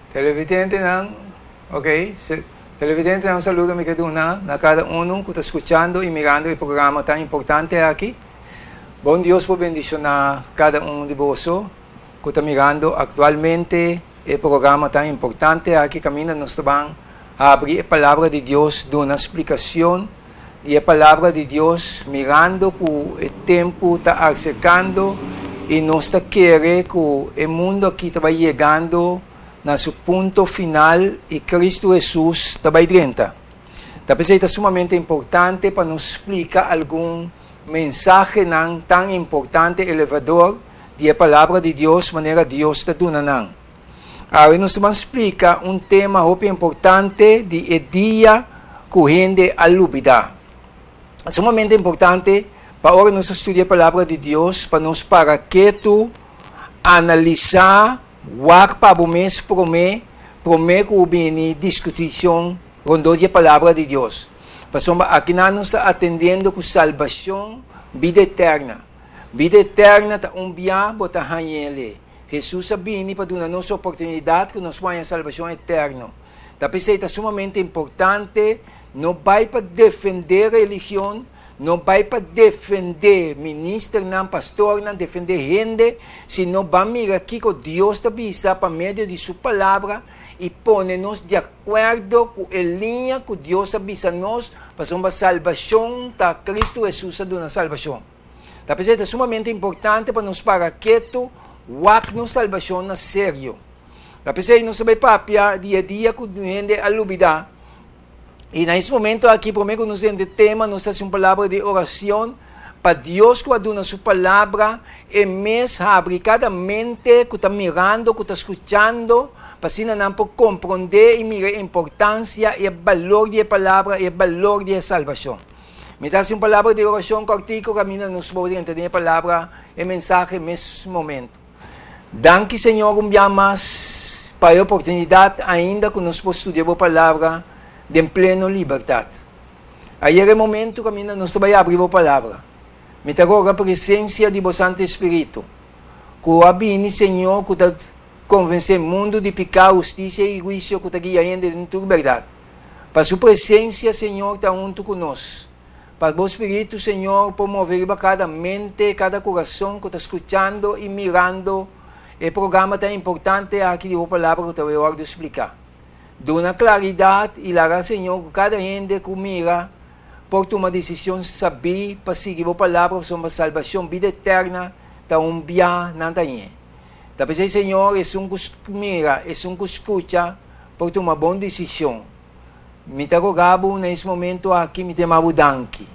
Televidentenan, ok, televidentenan un saludo mi ke duna na kada unu ku ta skuchando i mirando e programa tan importante aki. Bon Dios por bendishoná kada un di boso ku ta mirando aktualmente e programa tan importante aki kaminda nos ta ban habri e Palabra di Dios, duna splikashon di e Palabra di Dios mirando ku e tempu ta aserkando i nos ta kere ku e mundu aki ta bai yegando na su punto final i Kristu Hesus ta bai drenta. Ta p'esei ta sumamente importante pa nos splika algun mensahenan tan importante elevador di e Palabra di Dios manera Dios ta duna nan. Awe nos ta ban splika un tema hopi importante di e dia ku hende a lubidá. Ta sumamente importante pa ora nos ta studia e Palabra di Dios pa nos para ketu, analisá, wak pa bo mes promé, promé ku bini diskutishon rondó di e Palabra di Dios. Pasobra akinan nos ta atendiendo ku salbashon, bida eterna. Bida eterna ta un bia bo ta hañ'el. Hesus a bini pa duna nos oportunidat ku nos por haña salbashon eterno. Ta p'esei ta sumamente importante no bai pa defendé religion, no bai pa defendé ministernan, pastornan, defendé hende, sino ban mira kiko Dios ta bisa pa medio di su Palabra i pone nos di akuerdo ku e liña ku Dios a bisa nos, pasobra salbashon ta Kristu Hesus a duna salbashon. Ta p'esei ta sumamente importante pa nos para ketu wak nos salbashon na serio. Ta p'esei nos ta bai papia di e dia ku hende a lubidá. I na es momento aki promé ku nos drenta e tema nos ta hasi un palabra di orashon pa Dios ku a duna su palabra e mes habri kada mente ku ta mirando, ku ta skuchando, pa asina nan por komprondé i mira e importansia i e balor di e palabra i e balor di e salbashon. Mi ta hasi un palabra di orashon kòrtiku kaminda nos por drenta den e palabra, e mensahe mes momento. Danki Señor un bia mas pa e oportunidat ainda ku nos por studia Bo Palabra den pleno libertat. A yega e momento kaminda nos ta bai abri Bo Palabra. Mi ta roga presensia di Bo Santu Espiritu, ku a bini Señor ku ta konvensé mundu di piká, hustisia i huisio ku ta guia hende den tur bèrdat. Pa su presencia, Señor, ta hunto cu nos. Pa bo Spiritu, Señor, por move riba cada mente, cada curason cu ta scuchando y mirando e programa tan importante aki di bo Palabra cu ta bay wordo splica. Duna claridad y laga, Señor, cu cada hende cu mira por tuma decision sabí pa sigui bo Palabra pasobra salbacion, bida eterna, ta un bia nan ta ñe. Ta p'esey, Señor, esun cu mira, esun cu scucha, Por tuma bon desishon. Mi ta roga bo na es momento aki, mi ta yama bo danki,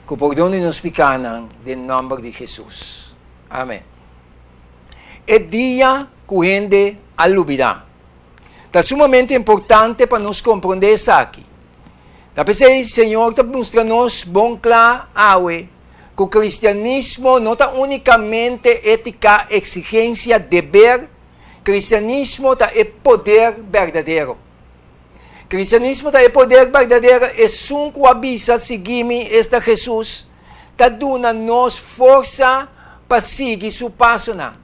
ku pordon di nos pikanan den nòmber di Hesus. Amen. E dia ku hende a lubidá. Ta sumamente importante pa nos komprondé esaki. Ta p'esei Señor ta mustra nos bon kla awe ku kristianismo no ta únikamente étika, eksigensia, deber, Cristianismo ta e poder berdadero. Cristianismo ta e poder berdadero, esun cu a bisa sigui mi, esta Jesus, ta duna nos forsa pa sigui su pasonan.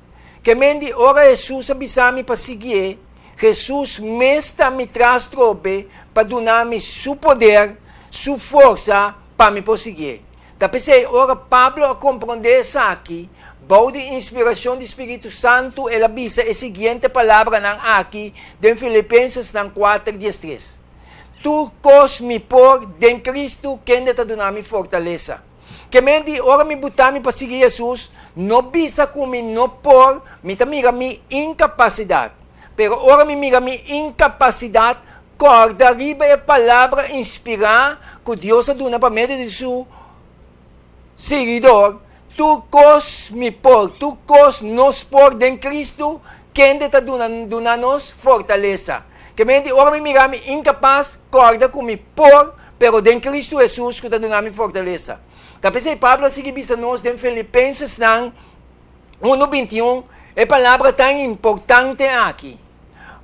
Ke men di ora Jesus a bisa mi pa siguié, Jesus mes ta mi tras trobe pa duna mi su poder, su forsa pa mi por siguié. Ta p'esei ora Pablo a komprondé esaki, bou di inspirashon di spiritu santu el a bisa e siguiente palabranan aki den Filipensesnan kuater diestres, Tur kos mi por den Kristu kende ta duna mi fortalesa. Ke men di ora mi buta mi pa sigui Hesus, no bisa ku mi no por, mi ta mira mi inkapasidat. Pero ora mi mira mi inkapasidat, Kòrda riba e palabra inspirá ku Dios a duna pa medio di su sirbidor, Tur kos mi por, tur kos nos por den Kristu, kende ta duna duna nos fortalesa. Ke menti ora mi mira mi inkapas, kòrda ku mi por, pero den Kristu Hesus ku ta duna mi fortalesa. Ta p'esei Pablo a sigui bisa nos den Filipensesnan unu 21 e palabra tan importante aki.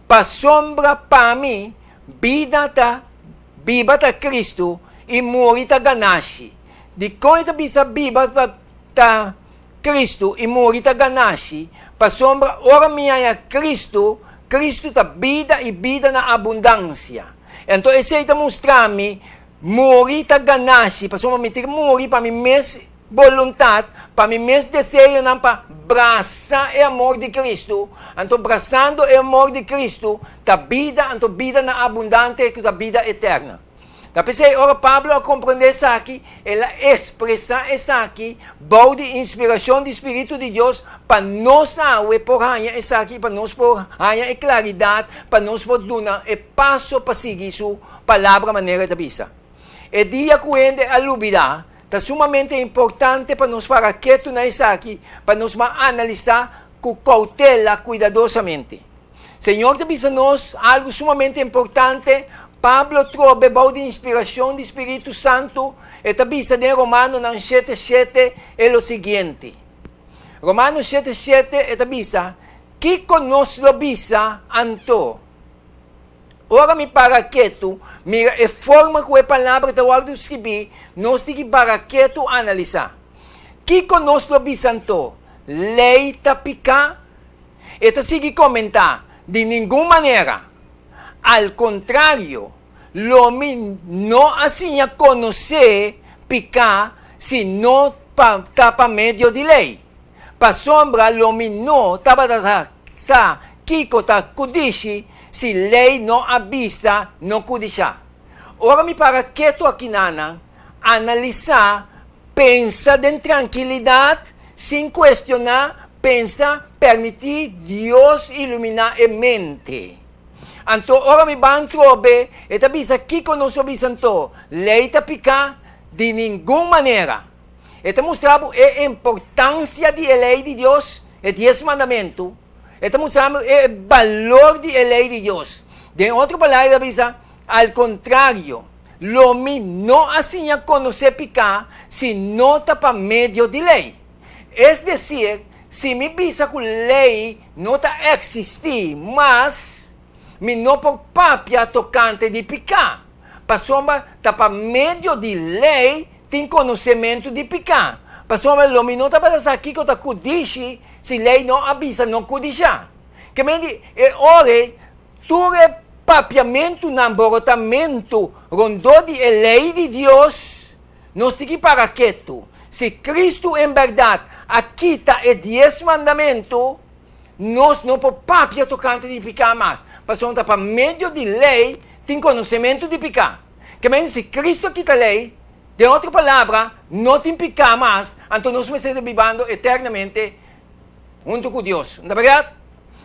Pasobra pa mi, bida ta biba ta Kristu i muri ta ganashi. Dikon e ta bisa biba ta Kristu i muri ta ganashi? Pasobra ora mi haña Kristu, Kristu ta bida i bida na abundansia. Anto esei ta mustra mi, muri ta ganashi, pasobra mi tin muri pa mi mes boluntat, pa mi mes deseonan pa brasa e amor di Kristu. Anto brasando e amor di Kristu ta bida, anto bida na abundante ku ta bida eterna. Ta p'esei ora Pablo a komprendé esaki, el a ekspresá esaki bou di inspirashon di spiritu di Dios pa nos awe por haña esaki i pa nos por haña e klaridat pa nos por duna e paso pa sigui su Palabra manera e ta bisa. E dia ku hende a lubidá, ta sumamente importante pa nos para ketu na esaki pa nos ban analisá ku koutela kuidadosamente. Señor ta bisa nos algu sumamente importante, Pablo trobe bou di inspiracion di Spiritu Santu, e ta bisa den Romanonan shete shete e lo siguiente. Romano shete shete e ta bisa, Kico nos lo bisa anto? Ora mi para ketu, mira e forma cu e palabra ta wordo scribi, nos tin ki para ketu analisa. Kico nos lo bisa anto? Ley ta pica? E ta sigui komentá, Di ningun manera! Al kontrario, lo mi no a siña konosé piká si no pa ta pa medio di lei. Pasobra lo mi no tabata sa kiko ta kudishi si lei no a bisa no kudishá. Ora mi para ketu akinanan, analisá Pensa den trankilidat, sin kuestioná, pensa, permití Dios iluminá e mente. Anto ora mi ban trobe, e ta bisa kiko nos lo bisa anto? Lei ta piká? Di ningun manera! E ta mustra bo e importansia di e lei di Dios, e Dies Mandamentu. E ta mustra bo e balor di e lei di Dios. Den otro palabra e ta bisa, Al kontrario, lo mi no a siña konosé piká si no ta pa medio di lei. Es desir, si mi bisa ku lei no ta eksistí mas, mi no por papia tokante di piká, pasobra ta pa medio di lei tin konosementu di piká. Pasobra lo mi no tabata sa kiko ta kudishi si lei no a bisa no kudishá. Ke men di e ora ei Tur e papiamentunan, borotamentu rondó di e lei di Dios, nos tin ki para ketu. Si Kristu en bèrdat a kita e Dies Mandamentu, nos no por papia tokante di piká mas, pasobra ta pa medio di lei tin konosementu di piká. Ke men si Kristu a kita lei, den otro palabra, no tin piká mas, anto nos mester ta bibando eternamente huntu ku Dios. No ta bèrdat?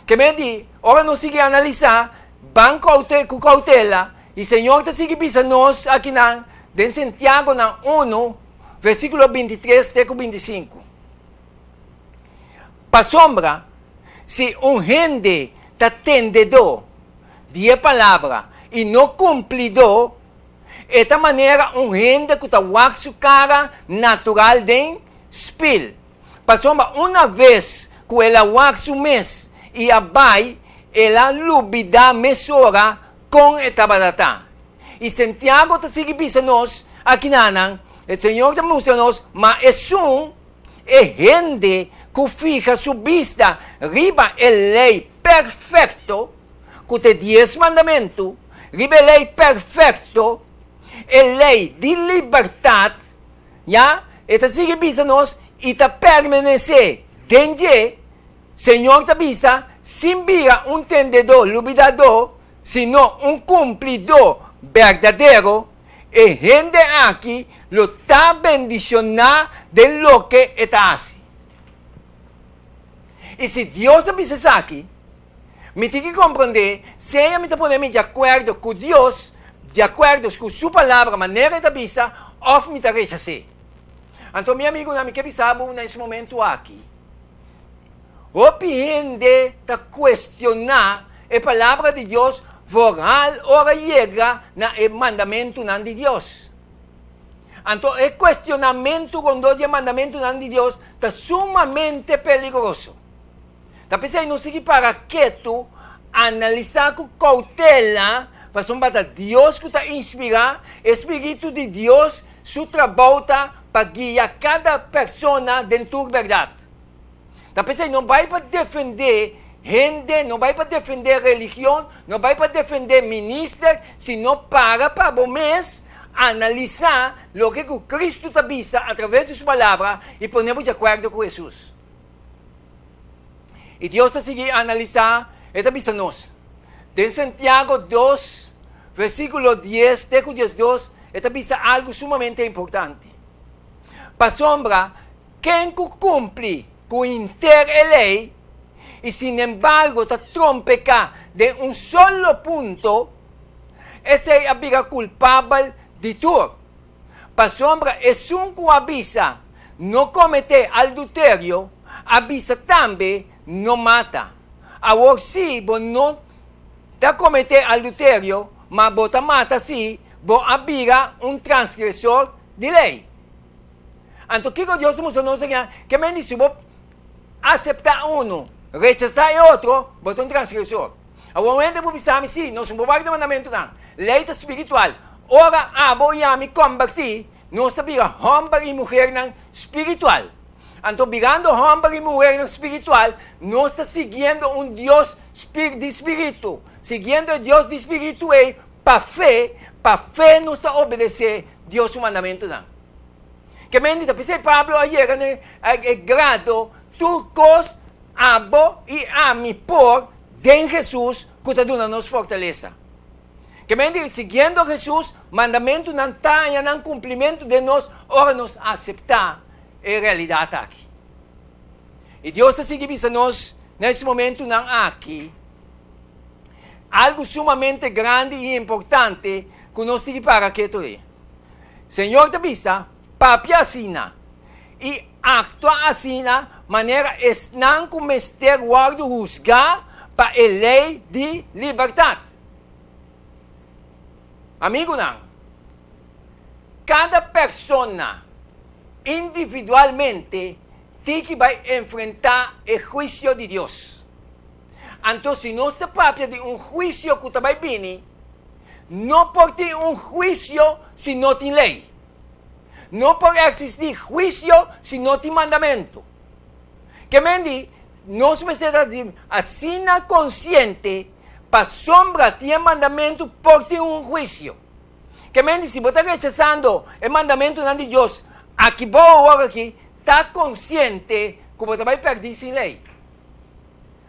Ke men di, ora nos sigui analisá, ban koute ku koutela, i Señor ta sigui bisa nos akinan den Sentiagonan unu, versíkulo 23 te ku 25. Pasobra, si un hende ta tendedó di e palabra i no kumplidó, e ta manera un hende ku ta wak su kara natural den spil. Pasobra una ves ku el a wak su mes i a bai, el a lubidá mesora kon e tabata ta. I Santiago ta sigui bisa nos akinanan, e Señor ta mustra nos, ma esun, e hende ku fiha su bista riba e lei perfekto, ku ta e Dies Mandamentu, riba e lei perfekto, e lei di libertat, Ya, e ta sigui bisa nos i ta permanesé den dje, Señor ta bisa, sin bira un tendedó lubidadó, sino un kumplidó berdadero, e hende aki lo ta bendishoná den loke e ta hasi. I si Dios a bisa esaki, mi tin ki komprondé, sea mi ta pone mi di akuerdo ku Dios, di akuerdo ku Su Palabra manera e ta bisa, òf mi ta rechas'é. Anto mi amigunan, mi ke bisa bo na es momentu aki, hopi hende ta kuestioná e Palabra di Dios vooral ora yega na e mandamentunan di Dios. Anto e kuestionamentu rondó di e mandamentunan di Dios ta sumamente peligroso. Ta p'esei nos tin ki para ketu, analisá ku koutela, pasobra ta Dios ku ta inspirá, e spiritu di Dios su trabou ta pa guia kada persona den tur bèrdat. Ta p'esei no bai pa defendé Hende, no bai pa defendé religion, no bai pa defendé minister, sino para pa bo mes analisá loke ku Kristu ta bisa atraves di su Palabra i pone bo di akuerdo ku Hesus. I Dios ta sigui analisá, e ta bisa nos. Den Santiago dos, versíkulo dies te ku diesdos, e ta bisa algu sumamente importante. Pasobra ken ku kumpli ku henter e lei i sinembargo ta trompeká den un solo punto, esei a bira kulpabel di tur. Pasobra esun ku a bisa, No kometé alduterio, a bisa tambe, No mata. Awor si bo no ta kometé alduterio, ma bo ta mata sí, bo a bira un transgresor di lei. Anto kiko Dios a mustra nos aki? Ke men di si bo aseptá unu, rechasá e otro, bo ta un transgresor. Awor un hende por bisa mi, Sí, nos no por wak di mandamentunan. Lei ta spiritual. Ora abo i ami kombertí, nos ta bira hòmber i muhernan spiritual. Anto birando hòmber i muhernan spiritual, nos ta siguiendo un Dios di spiritu. Siguiendo e Dios di spiritu ei pa fe, pa fe nos ta obedesé Dios su mandamentunan. Ke men di ta p'esei Pablo a yega na e grado tur kos abo i ami por den Hesus ku ta duna nos fortalesa. Ke men di siguiendo Hesus mandamentunan ta haña nan kumplimentu den nos ora nos aseptá e realidat aki. I Dios ta sigui bisa nos na es momentunan aki algu sumamente grandi i importante ku nos tin ki para ketu ei. Señor ta bisa, Papia asina i aktua asina manera esnan ku mester wòrdu husgá pa e lei di libertat. Amigunan, kada persona individualmente tin ki bai enfrentá e huisio di Dios. Anto si nos ta papia di un huisio ku ta bai bini, No por tin un huisio si no tin lei. No por eksistí huisio si no tin mandamentu. Ke men di, nos mester ta di asina konsiente pasobra tin e mandamentu por tin un huisio. Ke men di, si bo ta rechasando e mandamentunan di Dios aki bo awor aki, ta konsiente ku bo ta bai pèrdí sin lei.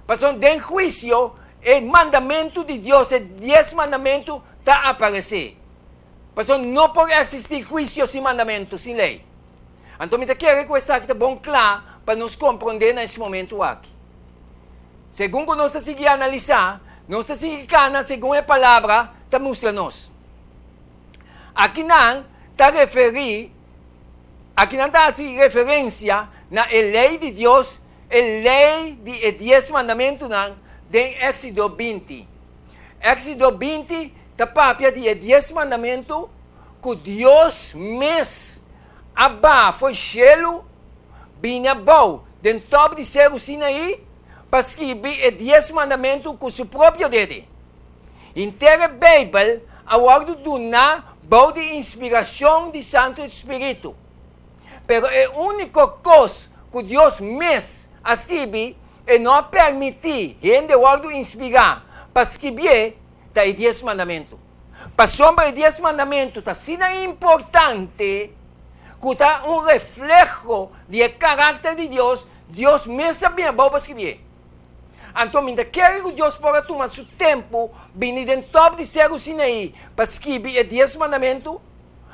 Pasobra den huisio e mandamentu di Dios, e dies mandamentu, ta aparesé. Pasobra no por eksistí huisio sin mandamentu, sin lei. Anto mi ta kere ku esaki ta bon kla pa nos komprondé na es momentu aki. Segun ku nos ta sigui analisá, nos ta sigui kana segun e Palabra ta mustra nos. Akinan ta referí, akinan ta hasi referensia na e lei di Dios E lei di e dies mandamentunan den Éksido 20. Éksido 20 ta papia di e dies mandamentu ku Dios mes a baha for shelu bini abou den tòp di Seru Sinaí pa skibi e dies mandamentu ku su propio dede. Henter e Beibel a wòrdu duná bou di inspirashon di Santu Spiritu. Pero e úniko kos ku Dios mes a skibi, e no a permití hende wòrdu inspirá pa skibié, ta e Dies Mandamentu. Pasobra e Dies Mandamentu ta asina importante ku ta un refleho di e karakter di Dios, Dios mes a bini abou pa skibié. Anto mi ta kere ku Dios por a tuma su tempu bini den tòp di Seru Sinaí pa skibi e Dies Mandamentu?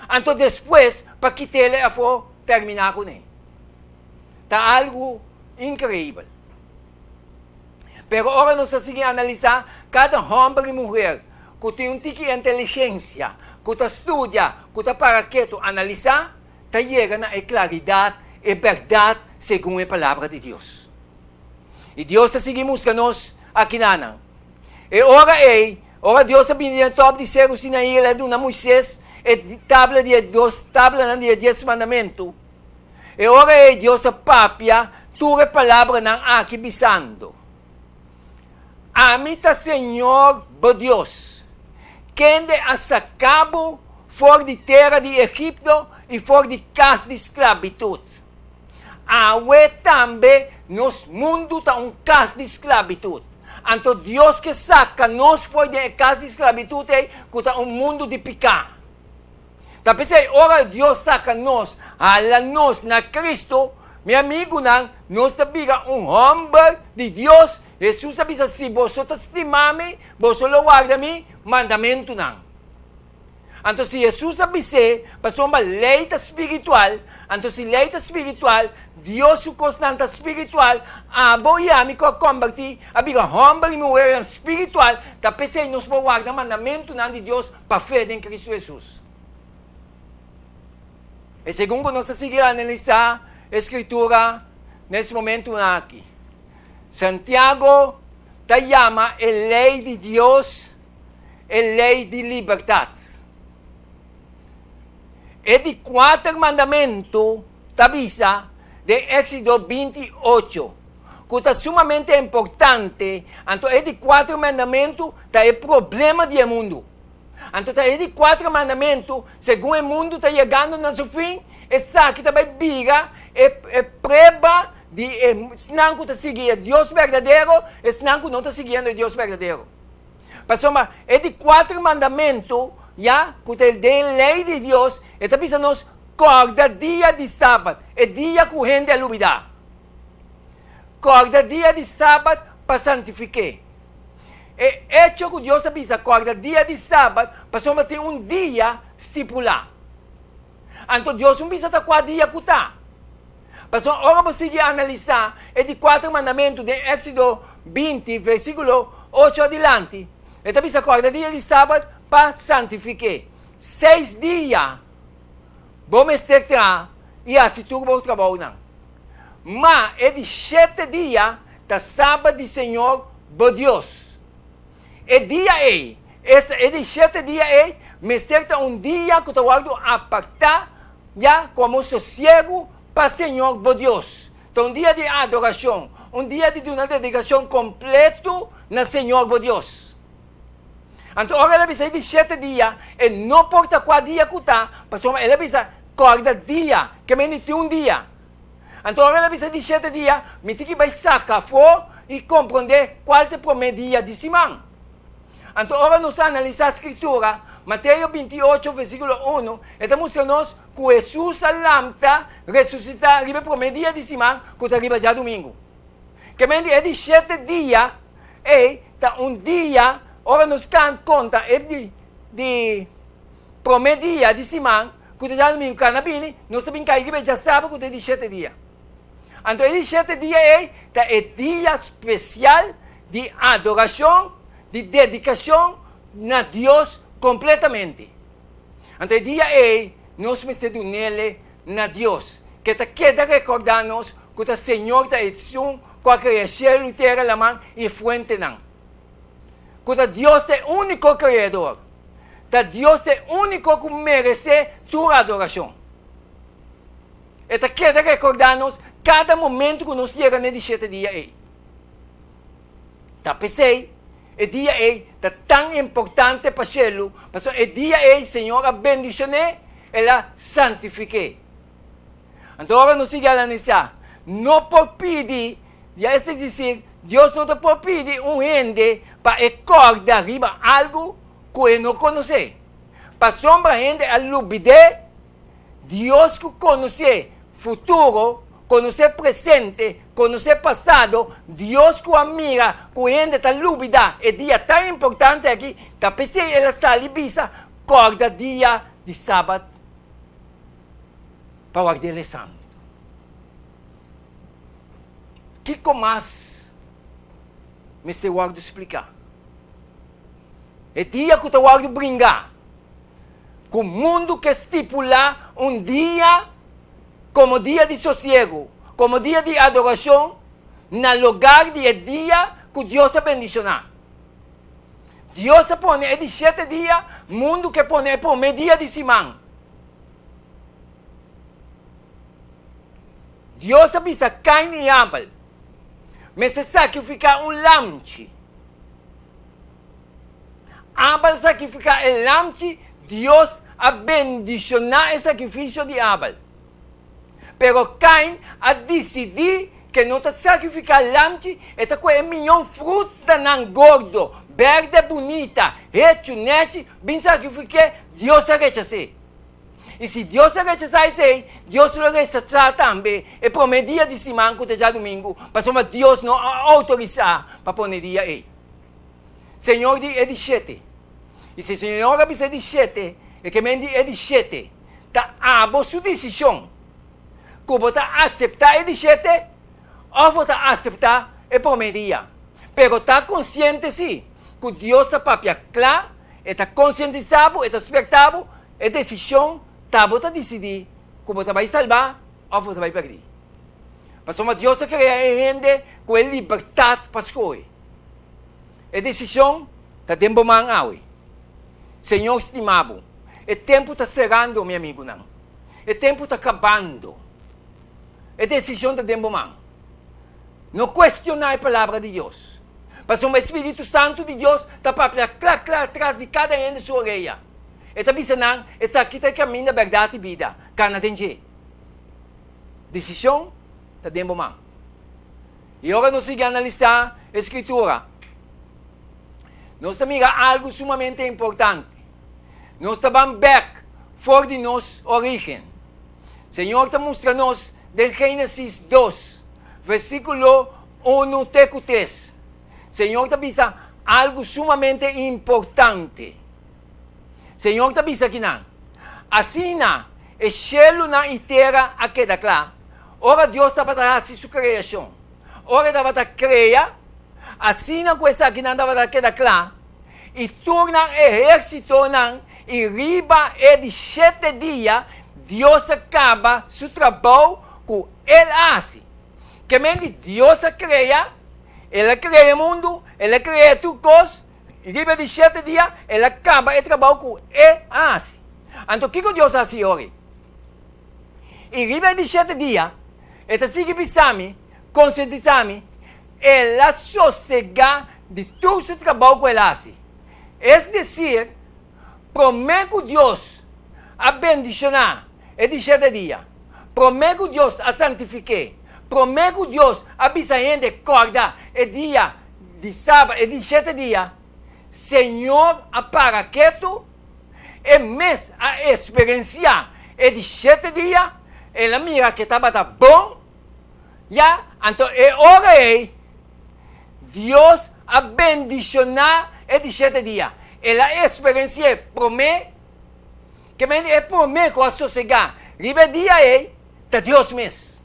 Anto despues pa kit'el afó terminá kuné. Ta algu inkreibel. Pero ora nos ta sigui analisá, kada hòmber i muher ku tin un tiki inteligensia, ku ta studia, ku ta para ketu analisá, ta yega na e klaridat, e bèrdat segun e Palabra di Dios. I Dios ta sigui mustra nos akinanan. E ora ei, ora Dios a bini den tòp di Seru Sinaí, el a duna Moisés e tabla di e dos tablanan di e Dies Mandamentu. E ora ei Dios a papia tur e palabranan aki bisando, Ami ta señor bo Dios, kende a saka bo for di tera di Egipto i for di kas di sklabitut. Awe tambe nos mundu ta un kas di sklabitut. Anto Dios ke saka nos for den e kas di sklabitut ei ku ta un mundu di piká. Ta p'esei ora Dios saka nos, hala nos na Kristu, mi amigunan, nos ta bira un hòmber di Dios. Hesus a bisa, Si boso ta stima mi, boso lo warda mi mandamentunan. Anto si Hesus a bis'é, pasobra lei ta spiritual, anto si lei ta spiritual, Dios su kosnan ta spiritual, abo i ami ku a kombertí a bira hòmber i muhernan spiritual, ta p'esei nos por warda mandamentunan di Dios pa fe den Kristu Hesus. I segun ku nos ta sigui analisá e Skritura nes momentunan aki, Santiago ta yama e lei di Dios e lei di libertat. E di kuater mandamentu ta bisa den Éxodo 28, ku ta sumamente importante, anto e di kuater mandamentu ta e problema di e mundu. Anto ta e di kuater mandamentu, segun e mundu ta yegando na su fin, esaki ta bai bira e e prueba di esnan ku ta sigui e Dios berdadero, esnan ku no ta siguiendo e Dios berdadero. Pasobra e di kuater mandamentu, ya, ku ta den e lei di Dios, e ta bisa nos, Kòrda dia di sabat, e dia ku hende a lubidá. Kòrda dia di sabat pa santifik'é. E echo ku Dios a bisa kòrda dia di sabat pasobra tin un dia stipulá. Anto Dios un bisa ta kua dia ku ta. Pasobra ora bo sigui analisá e di kuater mandamentu den Éxodo 20, versíkulo 8 adilanti, e ta bisa kòrda dia di sabat pa santifik'é. Seis dia bo mester traha i hasi tur bo trabounan. Ma e di shete dia ta sabat di Señor bo Dios. E dia ei, esta e di shete dia ei, mester ta un dia ku ta wòrdu apartá ya komo sosiegu pa Señor bo Dios. Ta un dia di adorashon, un dia di duna dedikashon kompletu na Señor bo Dios. Anto ora el a bisa e di shete dia, e no por ta kua dia ku ta, pasobra el a bisa, Kòrda dia, ke men di tin un dia. Anto ora el a bisa di shete dia, mi tin ki bai saka afó i komprondé kual ta e promé dia di siman. Anto ora nos analisá Skritura, Mateo 28 versíkulo 1, e ta mustra nos ku Hesus a lamta, resusitá, riba e promé dia di siman, ku ta riba djadumingu. Ke men di e di shete dia ei ta un dia ora nos kan konta e di di promé dia di siman ku ta djadumingu kana bini, nos ta bin kai riba e djasabra ku ta e di shete dia. Anto e di shete dia ei ta e dia spesial di adorashon, di dedikashon na Dios kompletamente. Anto e dia ei nos mester dun'ele na Dios, ke ta keda rekordá nos ku ta Señor ta esun ku a krea shelu i tera, laman i e fuentenan. Ku ta Dios ta e úniko Kreador. Ta Dios ta e úniko ku meresé tur adorashon. E ta keda rekordá nos kada momentu ku nos yega na e di shete dia ei. Ta p'esei e dia ei ta tan importante pa shelu, pasobra e dia ei Señor a bendishon'é, el a santifik'é. Anto ora nos sigui analisá, no por pidi, ya es desir, Dios no ta por pidi un hende pa e kòrda riba algu ku e no konosé. Pasobra hende a lubid'é, Dios ku konosé futuro, konosé presente, konosé pasado, Dios ku a mira ku hende ta lubidá e dia tan importante aki, ta p'esei el a sali bisa, Kòrda dia di sabat pa ward'el e santu. Kiko mas mester wòrdu spliká? E dia ku ta wòrdu bringá ku mundu ke stipulá un dia komo dia di sosiegu, komo dia di adorashon, na logar di e dia ku Dios a bendishoná. Dios a pone e di shete dia, mundu ke pone e promé dia di siman. Dios a bisa Kain i Abel, Mester sakrifiká un lamchi. Abel sakrifiká e lamchi, Dios a bendishoná e sakrifisio di Abel. Pero Kain a disidí. ku e no ta sakrifiká lamchi, e ta kohe e mion frutanan gordo, bèrdè bunita, hechu, nèchi, bin sakrifik'é, Dios a rechas'é. I si Dios a rechasá esei, Dios lo rechasá tambe e promé dia di siman ku ta djadumingu, pasobra Dios no a outorisá pa pone dia ei. Señor di e di shete. I si Señor a bisa e di shete, e ke men di e di shete ta abo su desishon ku bo ta aseptá e di shete òf bo ta aseptá e promé dia. Pero ta konsiente sí ku Dios ta papia kla, e ta konsientisá bo, e ta spèrtá bo, e desishon ta bo ta disidí ku bo ta bai salbá òf bo ta bai pèrdí. Pasobra Dios a krea e hende ku e libertat pa skohe. E desishon ta den bo man awe. Señor stima bo. E tempu ta serando, mi amigunan. E tempu ta kabando. E desishon ta den bo man. No kuestioná e Palabra di Dios. Pasobra e Spiritu Santu di Dios ta papia kla kla tras di kada hende su orea. E ta bisa nan, Esaki ta e kaminda, bèrdat i bida. Kana den dje. Desishon ta den bo man. I ora nos sigui analisá e Skritura, nos ta mira algu sumamente importante. Nos ta ban bèk for di nos orígen. Señor ta mustra nos den Génesis dos, versíkulo unu te ku tres. Señor ta bisa algu sumamente importante. Señor ta bisa kinan, Asina e shelunan i tera a keda kla ora Dios tabata hasi su kreashon. Ora e tabata krea, asina ku esakinan tabata keda kla, i tur nan ehérsitonan, i riba e di shete dia Dios a kaba su trabou ku el a hasi. Ke men di Dios a krea, el a krea e mundu, el a krea tur kos, I riba e di shete dia el a kaba e trabou ku e a hasi. Anto kiko Dios a hasi ora ei? I riba e di shete dia e ta sigui bisa mi, konsientisá mi, el a sosegá di tur su trabou ku el a hasi. Es desir, promé ku Dios a bendishoná e di shete dia, promé ku Dios a santifik'é, promé ku Dios a bisa hende kòrda e dia di Sabat, e di shete dia, Señor a para ketu, E mes a eksperensiá e di shete dia, El a mira ku e tabata bon, ya, anto e ora ei Dios a bendishoná e di shete dia. El a eksperensi'é promé, ke men e promé ku a sosegá riba e dia ei ta Dios mes.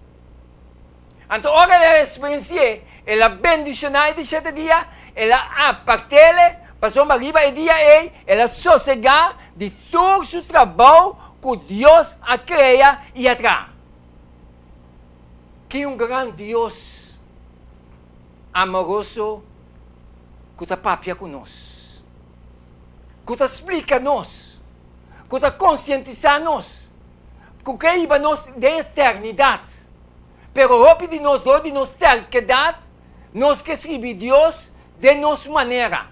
Anto ora el a eksperensi'é, el a bendishoná e di shete dia, el a apart'el, pasobra riba e dia ei el a sosegá di tur su trabou ku Dios a krea i a traha. Ki un gran Dios amoroso ku ta papia ku nos, ku ta splika nos, ku ta konsientisá nos, ku ke hiba nos den eternidat. Pero hopi di nos dor di nos terkedat nos ke sirbi Dios den nos manera.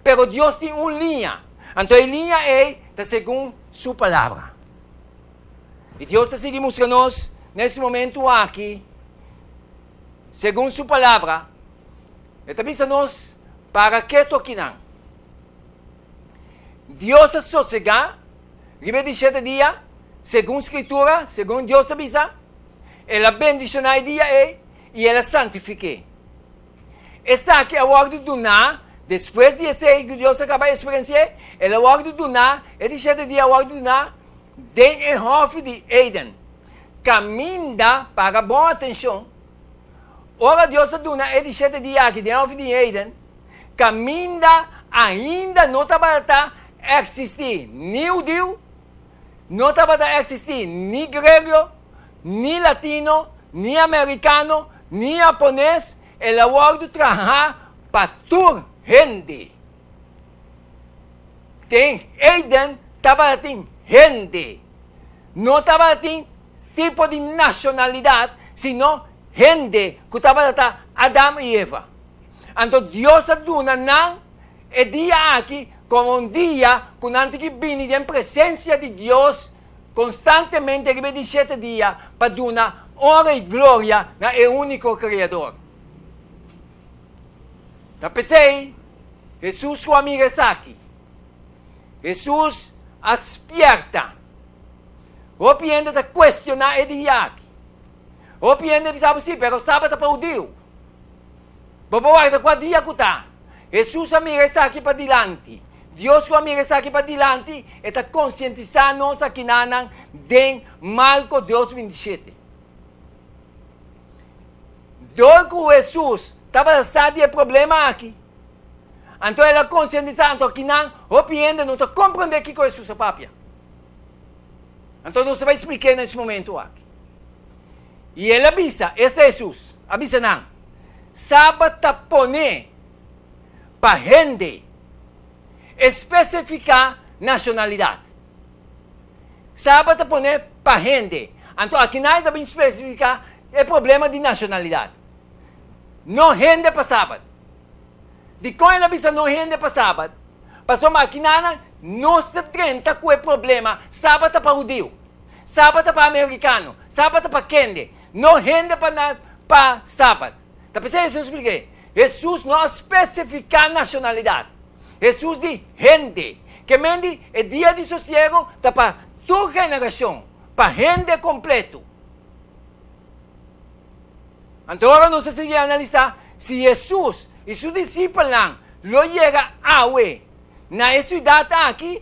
Pero Dios tin un liña, anto e liña ei ta segun Su Palabra. I Dios ta sigui mustra nos na es momentu aki, segun Su Palabra, E ta bisa nos para ketu akinan. Dios a sosegá riba e di shete dia, segun Skritura, segun Dios ta bisa, El a bendishoná e dia ei i El a santifik'é. Esaki a wòrdu duná despues di esei ku Dios a kaba eksperensi'é, el a wòrdu duná, e di shete dia a wòrdu duná den e hòfi di Eden. Kaminda, paga bon atenshon, ora Dios a duna e di shete dia aki den e hòfi di Eden, kaminda ainda no tabata eksistí ni hudiu, No tabata eksistí ni griego, ni latino, ni amerikano, ni hapones, el a wòrdu trahá pa tur hende. Den Eden tabatin hende. No tabatin tipo di nashonalidat, sino hende ku tabata ta Adam i Eva. Anto Dios a duna nan E dia aki komo un dia ku nan tin ki bini den presensia di Dios konstantemente riba e di shete dia pa duna honra i gloria na e úniko Kreador. Ta p'esei Hesus ku a mira esaki. Hesus a spièrta. Hopi hende ta kuestioná e dia aki. Hopi hende bisa bo, Sí, pero sabat ta pa hudiu. Bo por warda kua dia ku ta. Hesus a mira esaki padilanti. Dios ku a mira esaki padilanti, e ta konsientisá nos akinanan den Marko dos bintishete. Dor ku Hesus tabata sa di e problema aki, anto el a konsientisá, anto akinan hopi hende no ta komprendé kiko Hesus a papia. Anto nos ta bai splik'é na es momentu aki. I el a bisa, esta Hesus, a bisa nan, Sabat ta pone pa hende espesifiká nashonalidat. Sabat ta pone pa hende. Anto akinan e ta bin spesifiká e problema di nashonalidat. No hende pa Sabat. Dikon el a bisa no hende pa Sabat? Pasobra akinanan nos ta drenta ku e problema Sabat ta pa hudiu. Sabat ta pa amerikano, sabat ta pa kende, no hende pa na pa sabat. Ta p'esei Hesus splik'é. Hesus no a spesifiká nashonalidat. Hesus di hende. Ke men di e dia di sosiego ta pa tur generashon, pa hende kompletu. Anto ora nos a sigui analisá si Hesus i su disipelnan lo yega awe na e siudat aki,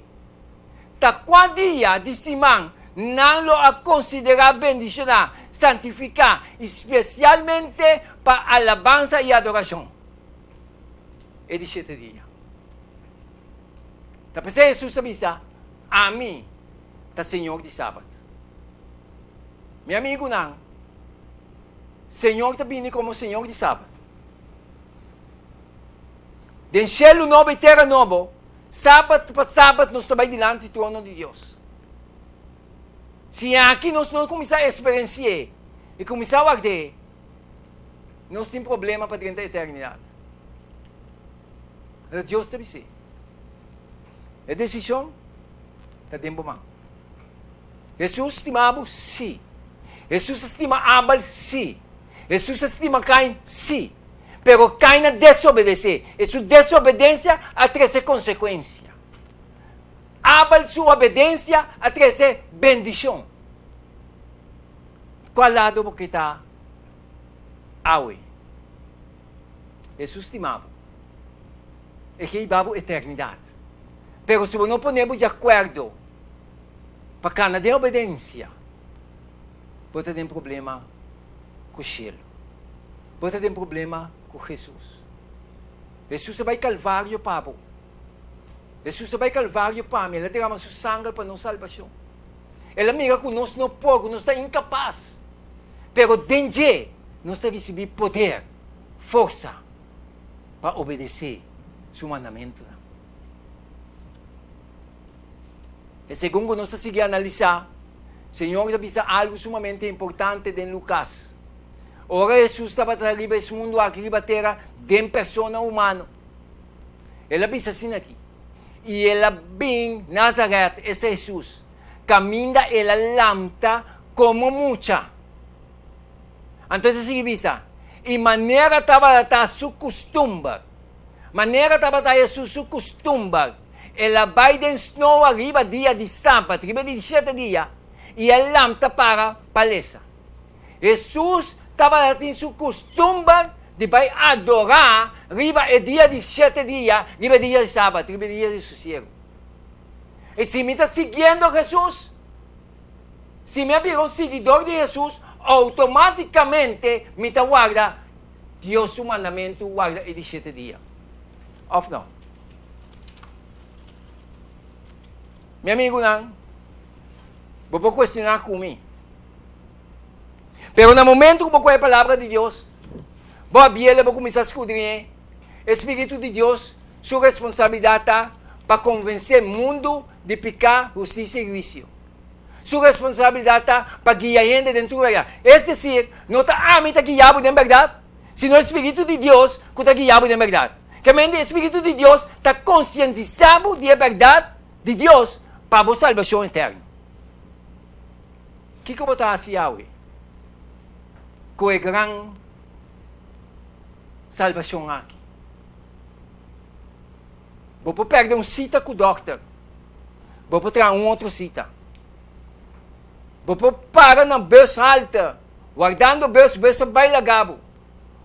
Ta kua dia di siman nan lo a konsiderá bendishoná, santifiká i spesialmente pa alabansa i adorashon? E di shete dia. Ta p'esei Hesus a bisa, Ami ta Señor di sabat. Mi amigunan, Señor ta bini komo Señor di sabat. Den shelu nobo i tera nobo, Sabat pa sabat nos ta bai dilanti trono di Dios. Si aki nos no kuminsá eksperensi'é i kuminsá ward'é, nos tin problema pa drenta eternidat. Pero Dios ta bis'é, E desishon ta den bo man. Hesus stima bo? Sí. Hesus a stima Abel? Sí. Hesus a stima Kain? Sí. Pero Kain a desobedesé, i su desobedensia a trese konsekuensia. Abel su obedensia a trese bendishon. Kua lado bo ke ta awe? Hesus stima bo. E ke hiba bo eternidat. Pero si bo no pone bo di akuerdo pa kana den obedensia, bo ta den problema ku shelu. Bo ta den problema ku Hesus. Hesus a bai Kalvario pa bo. Hesus a bai Kalvario pa mi. El a derama su sanger pa nos salbashon. El a mira ku nos no por, ku nos ta inkapas. Pero den dje nos ta risibí poder, forsa pa obedesé su mandamentunan. E segun ku nos ta sigui analisá, Señor ta bisa algu sumamente importante den Lukas. Ora Hesus tabata riba es mundu aki riba tera den persona humano, El a bisa asina aki, I el a bin Nazaret, esta Hesus, kaminda el a lamta komo mucha. Anto e ta sigui bisa, I manera tabata su kustumber, manera tabata Hesus su kustumber, el a bai den snoa riba dia di sabat, riba di shete dia, i a lamta para pa lesa. Hesus tabata tin su kustumber di bai adorá riba e dia di shete dia, riba e dia di sabat, riba e dia di sosiegu. I si mi ta siguiendo Hesus, si mi a bira un siguidor di Hesus, outomátikamente mi ta warda Dios su mandamentu, warda e di shete dia. Òf no? Mi amigunan, bo por kuestioná ku mi. Pero na momento ku bo kohe e Palabra di Dios, bo a biel, bo kuminsá skudriñ'é, e Spiritu di Dios su responsabilidat ta pa konvensé mundu di piká, hustisia i huisio. Su responsabilidat ta pa guia hende den tur bèrdat. Es desir, no ta ami ta guia bo den bèrdat, sino e Spiritu di Dios ku ta guia bo den bèrdat. Kamente e Spiritu di Dios ta konsientisá bo di e bèrdat di Dios pa bo salbashon eterno. Kiko bo ta hasi awe? ku e gran salbashon aki. Bo por pèrdè un sita ku dòkter, bo por traha un otro sita. Bo por para na bus halte, wardando bus, bus ta bai laga bo.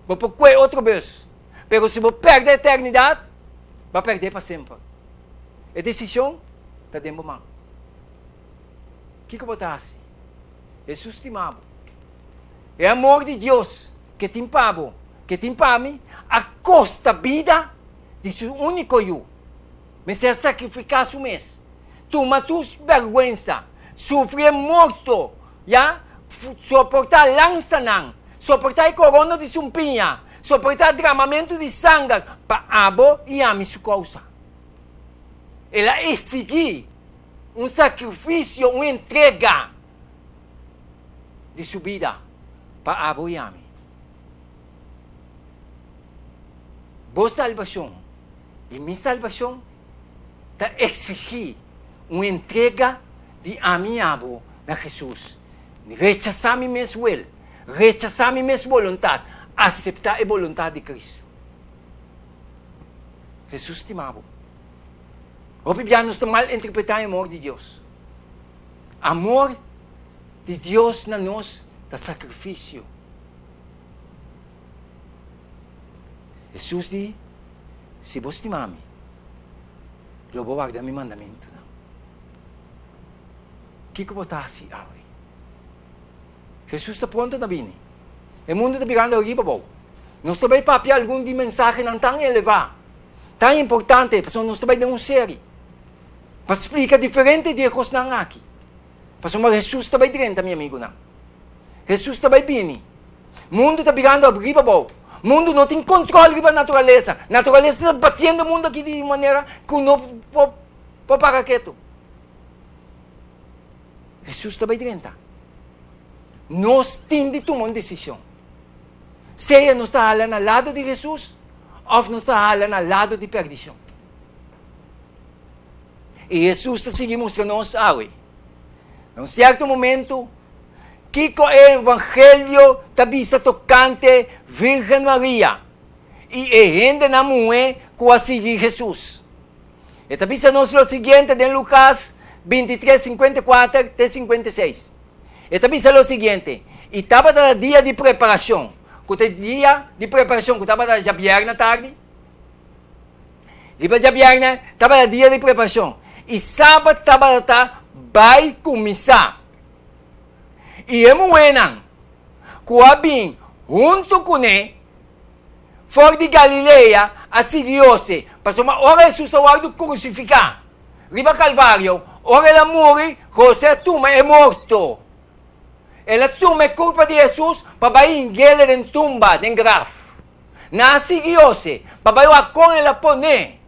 Bo por kue otro bus. Pero si bo pèrdè eternidat, bo a pèrdè pa semper. E desishon ta den bo man. Kiko bo ta hasi? Hesus stima bo. E amor di Dios ke tin pa bo, ke tin pa mi, a kosta bida di su úniko Yu. Mester a sakrifiká su mes, tuma tur bèrgwensa, sufri e morto, ya, soportá lansanan, soportá e korona di sumpiña, soportá dramamentu di sanger pa abo i ami su kousa. El a eksigí un sakrifisio, un entrega di su bida pa abo i ami. Bo salbashon i mi salbashon ta eksigí un entrega di ami i abo na Hesus. Rechasá mi mes wil, rechasá mi mes boluntat, aseptá e boluntat di Kristu. Hesus stima bo. Hopi bia nos ta mal interpretá e amor di Dios. Amor di Dios na nos ta sakrifisio. Hesus di, Si bo stima mi, lo bo warda mi mandamentunan. Kiko bo ta hasi awe? Hesus ta pronto na bini. E mundu ta birando ariba abou. Nos ta bai papia algun di mensahenan tan elevá, tan importante, pasobra nos ta bai den un seri pa splika diferente di e kosnan aki. Pasobra Hesus ta bai drenta, mi amigunan. Hesus ta bai bini. Mundu ta birando ariba abou. Mundu no tin kontrol riba naturalesa. Naturalesa ta batiendo mundu aki di un manera ku no por para ketu. Hesus ta bai drenta. Nos tin di tuma un desishon. Sea nos ta hala na lado di Hesus òf nos ta hala na lado di pèrdishon. I Hesus ta sigui mustra nos awe. Na un sierto momentu, kiko e Evangelio ta bisa tokante Virgen Maria i e hendenan muhé ku a sigui Hesus? E ta bisa nos lo siguiente den Lukas 23, 54 te 56. E ta bisa lo siguiente, I tabata dia di preparashon, ku ta e dia di preparashon ku tabata djabièrnè tardi. Riba djabièrnè tabata dia di preparashon, i sabat tabata bai kuminsá. I e muhénan ku a bin huntu kuné for di Galilea a sigui Jose, pasobra ora Hesus a wòrdu krusifiká riba Kalvario, ora el a muri, Jose a tuma e morto. El a tuma e kurpa di Hesus pa bai hing'el den tumba, den graf. Nan a sigui Jose pa bai wak kon el a pon'é.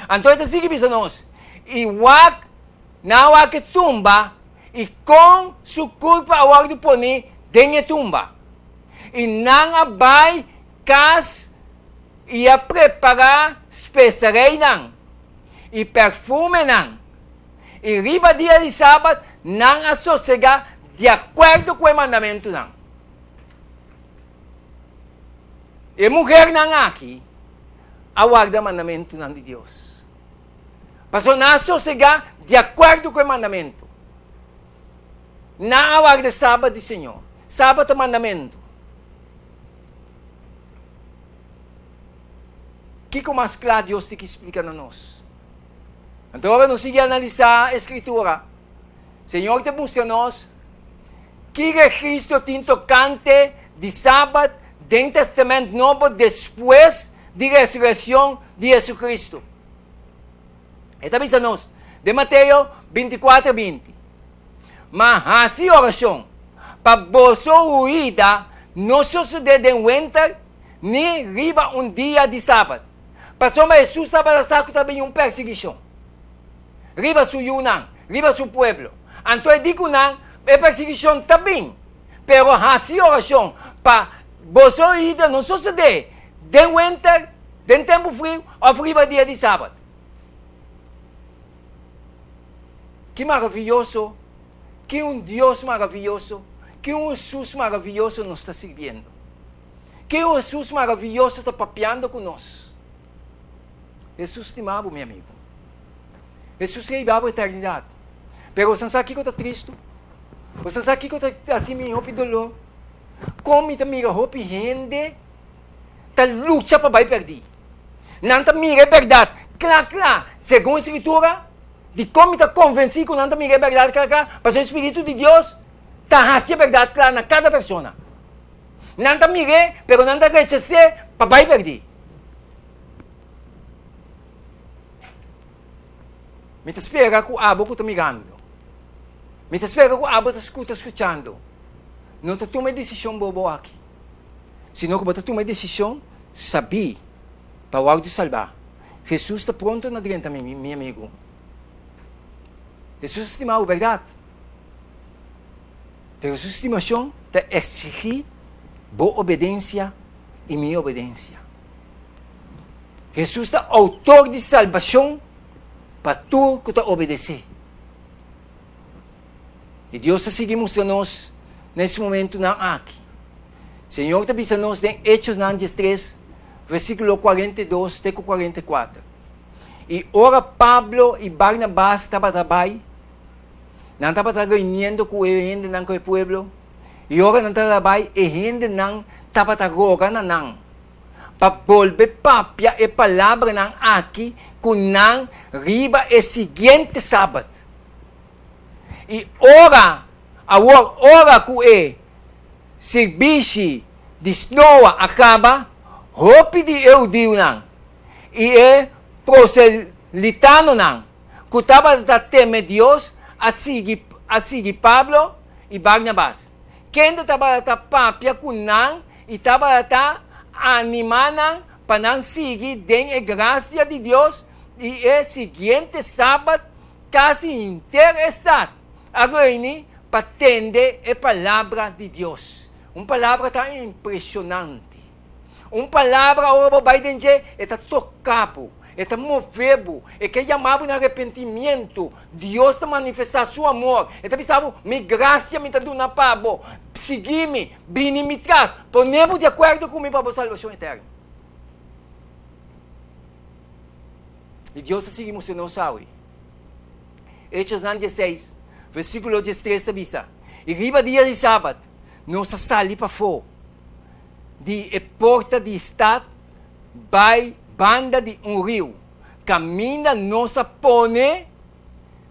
Anto e ta sigui bisa nos, I wak, nan a wak e tumba i kon su kurpa a wòrdu poní den e tumba. I nan a bai kas i a prepará spesereinan i perfumenan, i riba dia di sabat nan a sosegá di akuerdo ku e mandamentunan. E muhernan aki a warda mandamentunan di Dios, pasobra nan a sosegá di akuerdo ku e mandamentu. Nan a warda e sabat di Señor. Sabat ta mandamentu. Kiko mas kla Dios tin ki splika na nos? Anto ora nos sigui analisá e Skritura, Señor ta mustra nos ki registro tin tokante di Sabat den Tèstamènt Nobo despues di resurekshon di Hesukristu. E ta bisa nos den Mateo 24, 20, Ma hasi orashon pa boso huida no sosodé den wenter ni riba un dia di sabat. Pasobra Hesus tabata sa ku ta bini un persiguishon riba su yunan, riba su pueblo. Anto e di ku nan, E persiguishon ta bin, pero hasi orashon pa boso huida no sosodé den wenter, den tempu friu òf riba dia di sabat. Ki maraviyoso, ki un Dios maraviyoso, ki un Hesus maraviyoso nos ta sirbiendo! Ke un Hesus maravioso ta papiando ku nos! Hesus stima bo, mi amigu. Hesus ke hiba bo eternidat. Pero boso sa kiko ta tristu? Boso sa kiko ta hasi mi hopi doló? Kon mi ta mira hopi hende ta lucha pa bai pèrdí. Nan ta mira e bèrdat kla kla segun e Skritura. Dikon mi ta konvensí ku nan ta mira e bèrdat kla kla? Pasobra e spiritu di Dios ta hasi e bèrdat kla na kada persona. Nan ta mir'é, pero nan ta rechas'é pa bai pèrdí. Mi ta spera ku abo ku ta mirando, mi ta spera ku abo ku ta skuchando, no ta tuma e desishon bobo aki, sino ku bo ta tuma e desishon sabí pa wòrdu salbá. Hesus ta pronto na drenta, mi amigu. Hesus ta stima bo, bèrdat? Pero su stimashon ta eksigí bo obedensia i mi obedensia. Hesus ta outor di salbashon pa tur ku ta obedesé. I Dios ta sigui mustra nos na es momentunan aki. Señor ta bisa nos den Hechosnan diestres, versíkulo 42 te ku 44. I ora Pablo i Barnabas tabata bai, Nan tabata reuniendo ku e hendenan ku e pueblo, i ora nan tabata bai, e hendenan tabata roga na nan pa bolbe papia e palabranan aki ku nan riba e siguiente sabat. I ora, awor ora ku e sirbishi di snoa a kaba, hopi di e hudiunan i e proselitanonan ku tabata teme Dios a sigui a sigui Pablo i Barnabas, kende tabata papia ku nan i tabata animá nan pa nan sigui den e grasia di Dios, i e siguiente sabat kasi henter e stat a reuní pa tende e palabra di Dios. Un palabra tan impreshonante! Un palabra ora bo bai den dje, e ta toka bo, e ta move bo, e ke yama bo na arepentimiento. Dios ta manifestá Su amor. E ta bisa bo, Mi grasia mi ta duna pa bo. Sigui mi, bini mi tras, pone bo di akuerdo ku mi pa bo salbashon eterno. I Dios ta sigui mustra nos awe. Hechosnan dieseis, versíkulo diestres ta bisa, I riba dia di sabat, nos a sali pafó. di e porta di stat bai banda di un riu, kaminda nos a pone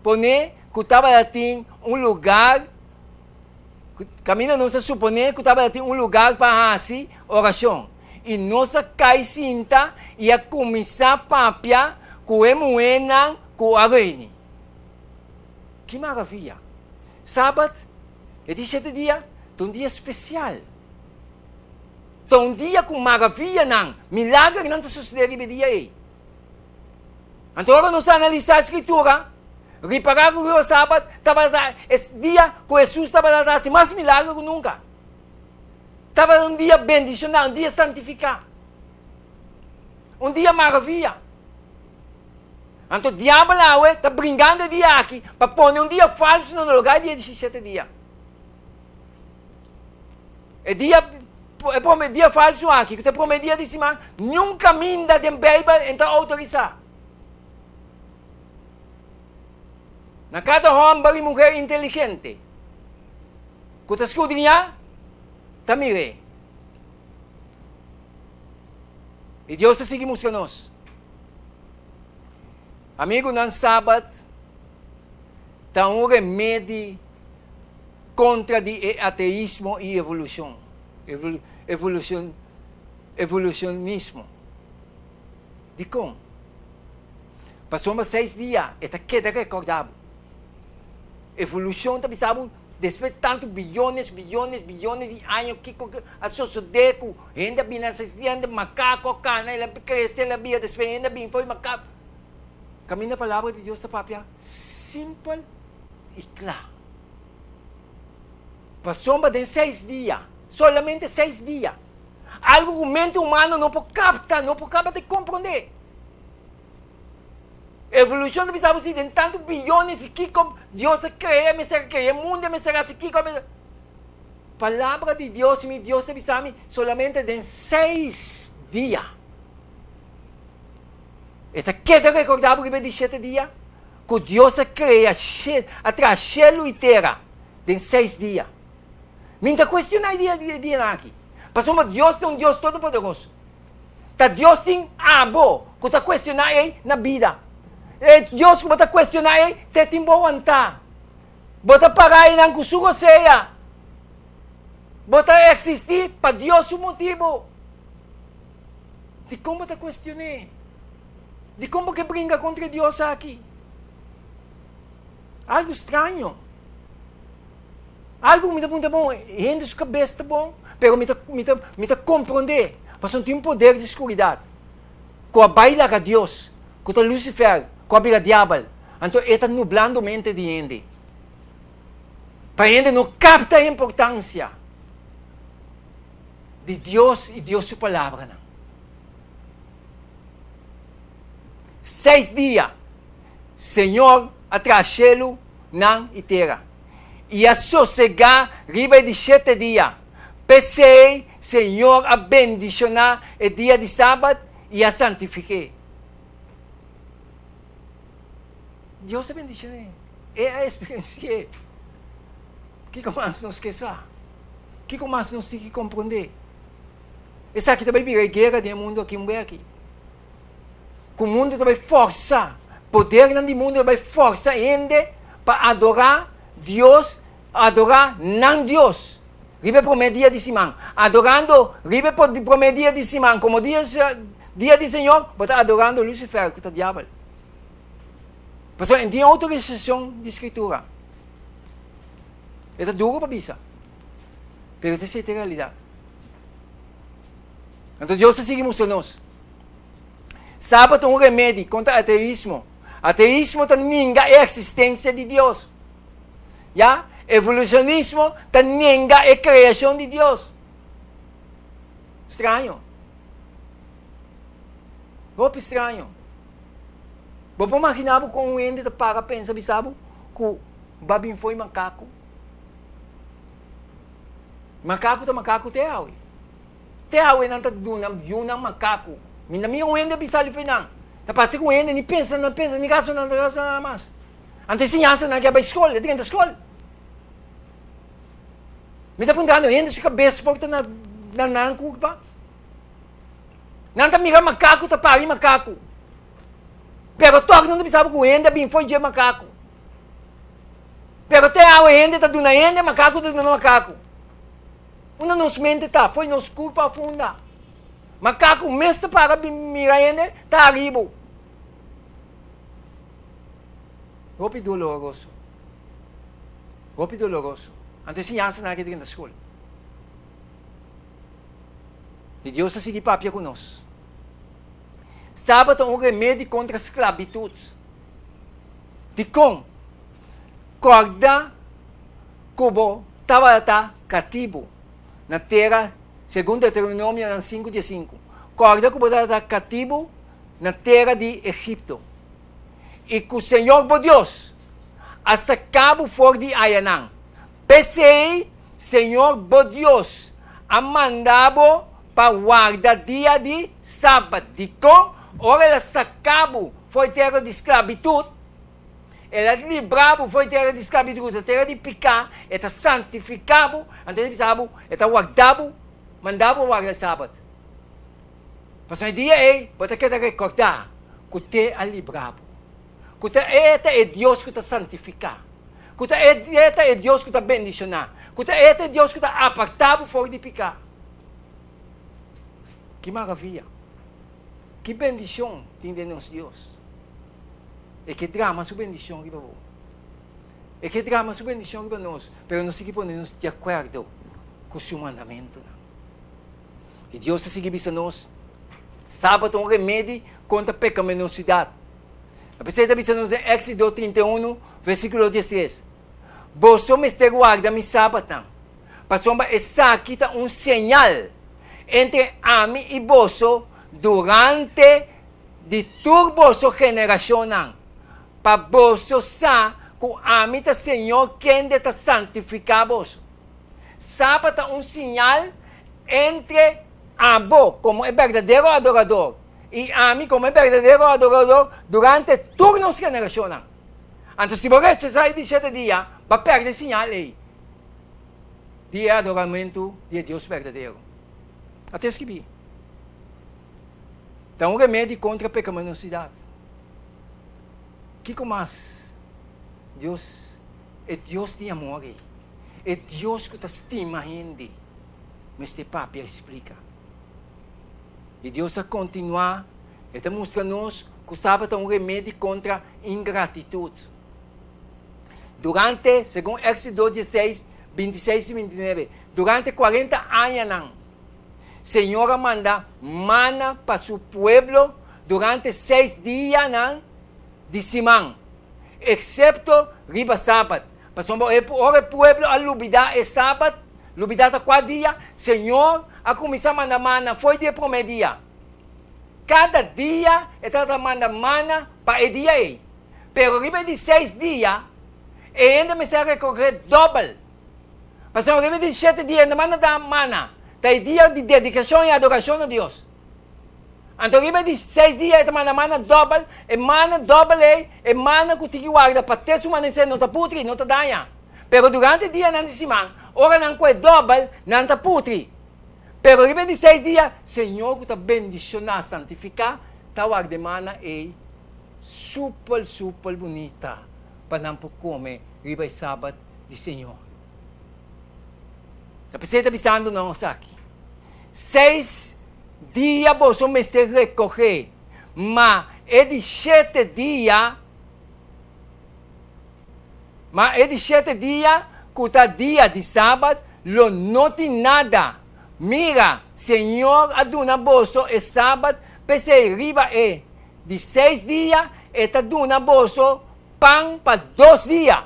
pone ku tabatin un lugar kaminda nos a suponé ku tabatin un lugar pa hasi orashon. I nos a kai sinta i a kuminsá papia ku e muhénan ku a reuní. Ki maravia! Sabat, e di shete dia, ta un dia spesial. Ta un dia ku maravianan, milagernan ta susedé riba e dia ei. Anto ora nos analisá e Skritura, ripará ku riba Sabat tabata e dia ku Hesus tabata ta hasi mas milager ku nunka. Tabata un dia bendishoná, un dia santifiká, un dia maravia. Anto diabel awe ta bringando e dia aki pa pone un dia falsu na lugá di e dishishete dia. E dia, e prome dia falsu aki, ku ta e prome dia di siman, niun kaminda den Beibel e ta outorisá. Na kada hòmber i muher inteligente ku ta skudriñá, ta mir'é. I Dios ta sigui mustra nos. Amigunan, Sabat ta un remedi kontra di e ateismo i evolushon, evolushon, evolucionismo. Dikon? Pasobra seis dia e ta keda rekòrdá bo. Evolushon ta bisa bo despues di tantu biyones, biyones, biyones di aña kiko a sosodé ku hende a bini asistiendo, makako a kana, el a krese, el a bira, despues hende a bini for di makako. Kaminda Palabra di Dios ta papia simpel i kla. Pasobra den seis dia, solamente seis dia, algu ku mente humano no por kapta, no por kaba di komprondé. Evolushon ta bisa bo si den tantu biyones di kiko Dios a krea, mester a krea e mundu, mester a hasi kiko, mester. Palabra di Dios, mi Dios ta bisa mi solamente den seis dia. E ta keda rekordá bo riba e di shete dia ku Dios a krea a traha shelu i tera den seis dia. Mi no ta kuestioná e dia e dianan aki, pasobra Dios ta un Dios todopoderoso. Ta Dios tin abo ku ta kuestioná ei na bida. E Dios ku bo ta kuestioná ei te tin bo wantá. Bo ta para einan ku su gosea. Bo ta eksistí pa Dios su motibu. Dikon bo ta kuestion'é? Dikon bo ke bringa kontra e Dios aki? Algu straño. Algu ku mi ta puntra, bon, hende su kabes ta bon? Pero mi ta, mi ta, mi ta komprondé, pasobra tin un poder di skuridat ku a bai laga Dios, ku ta Lucifer, ku a bira diabel. Anto e ta nublando mente di hende, pa hende no kapta e importansia di Dios i Dios su palabranan. Seis dia Señor a traha shelu, nan i tera, i a sosegá riba e di shete dia. P'esei Señor a bendishoná e dia di sabat i a santifik'é. Dios a bendishoné, e a eksperensi'é. Kiko mas nos ke sa? Kiko mas nos tin ki komprondé? Esaki ta bai bira e guera den e mundu aki un beki. Ku mundu ta bai forsa, podernan di mundu ta bai forsa hende pa adorá Dios, adorá nan Dios riba e promé dia di siman. Adorando riba e promé dia di siman komo dia dia di Señor, bo ta adorando Lucifer ku ta diabel. Pasobra e no tin outorisashon di Skritura. E ta duru pa bisa, pero ta esei ta e realidat. Anto Dios ta sigui mustra nos. Sabat ta un remedi kontra ateismo. Ateismo ta ninga e eksistensia di Dios. Ya, evolushonismo ta nenga e kreashon di Dios. Straño. Hopi straño. Bo por magina bo kon un hende ta para pensa bisa bo ku Ba bin fo'i makaku. Makaku ta makaku te awe. Te awe nan ta duna yunan makaku. Mi na mira un hende a bin sali fo'i nan. Ta parse ku un hende ni pensa nan pensa ni rasona nan rasona mas. Anto e siñansa nan ke a bai skol, e drenta skol. Mi ta puntrando hende su kabes por ta na nan kurpa? Nan ta mira makaku ta pari makaku. Pero tòg nan ta bisa bo ku hende a bin fo'i dje makaku. Pero te awe hende ta duna hende, makaku ta duna makaku. Unda nos mente ta? Fo'i nos kurpa a funda. Makaku mes ta para bin mira hende, ta aribo. Hopi doloroso. Hopi doloroso. Anto e siñansanan aki ta keda skol. I Dios ta sigui papia ku nos. Sabat ta un remedi kontra sklabitut. Dikon? Kòrda ku bo tabata katibu na tera, segun Deuteronomionan sinku dies sinku. Kòrda ku bo tabata katibu na tera di Egipto, i ku señor bo Dios a saka bo for di ayanan. P'esei señor bo Dios a manda bo pa warda dia di Sabat. Dikon? Ora el a saka bo for di tera di sklabitut, el a libra bo for di tera di sklabitut ku ta tera di piká, e ta santifiká bo, anto e ta bisa bo, e ta warda bo, manda bo warda e Sabat. Pasobra e dia ei bo ta keda rekordá ku te a libra bo, ku ta e ta e Dios ku ta santifiká, ku ta e ta e Dios ku ta bendishoná, ku ta e ta e Dios ku ta apartá bo for di piká. Ki maravia! Ki bendishon tin den nos Dios! E ke drama su bendishon riba bo. E ke drama su bendishon riba nos, pero nos tin ki pone nos di akuerdo ku su mandamentunan. I Dios ta sigui bisa nos, Sabat ta un remedi kontra pekaminosidat. P'esei e ta bisa nos den Éksido 31, versíkulo 13, Boso mester warda mi sabatnan, pasobra esaki ta un señal entre ami i boso durante di tur boso generashonnan, pa boso sa ku ami ta Señor kende ta santifiká boso. Sabat ta un siñal entre abo komo e berdadero adorador i ami komo e berdadero adorador durante tur nos generashonnan. Anto si bo rechasá e di shete dia, bo a pèrdè e siñal ei di e adoramentu di e Dios berdadero. A ta skibí, Ta un remedi kontra pekaminosidad. Kiko mas Dios, e Dios di amor ei, e Dios ku ta stima hende, mester papia i splika? I Dios a kontinuá, e ta mustra nos ku Sabat ta un remedi kontra ingratitut. Durante, segun Éxodo dieseis, bintiseis i bintinuebe, durante kuarenta añanan, Señor a manda mana pa su pueblo durante seis dianan di siman, eksepto riba Sabat. Pasobra ora e pueblo a lubidá e Sabat, lubidá ta kua dia, Señor a kuminsá manda mana fo'i di e promé dia. Kada dia e tabata manda mana pa e dia ei. Pero riba e di seis dia, e hende mester a rekohé dòbel. Pasobra riba e di shete dia e no manda da mana, ta e dia di dedikashon i adorashon na Dios. Anto riba e di seis dia e ta manda mana dòbel, e mana dòbel ei, e mana ku tin ki warda pa te su manesé no ta putri, no ta daña. Pero durante e dianan di siman, ora nan kohe dòbel, nan ta putri. Pero riba e di seis dia, Señor ku ta bendishoná, santifiká, ta warda e mana ei supel supel bunita pa nan por kome riba e sabat di Señor. Ta p'esei ta bisando nos aki, Seis dia boso mester rekohé, ma e di shete dia, ma e di shete dia, ku ta dia di sabat, lo no tin nada. Mira, Señor a duna boso e sabat, p'esei riba e di seis dia e ta duna boso pan pa dos dia.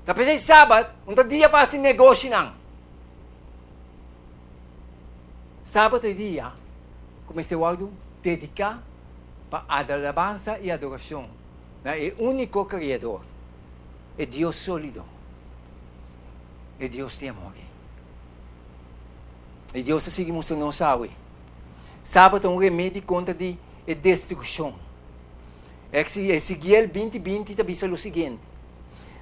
Ta p'esei sabat un ta dia pa hasi negoshinan. Sabat ta e dia ku mester wòrdu dediká pa alabansa i adorashon na e úniko Kreador, e Dios sólido, e Dios di amor. I Dios ta sigui mustra nos awe. Sabat ta un remedi kontra di e destrukshon. Ezekiel binti binti ta bisa lo siguiente,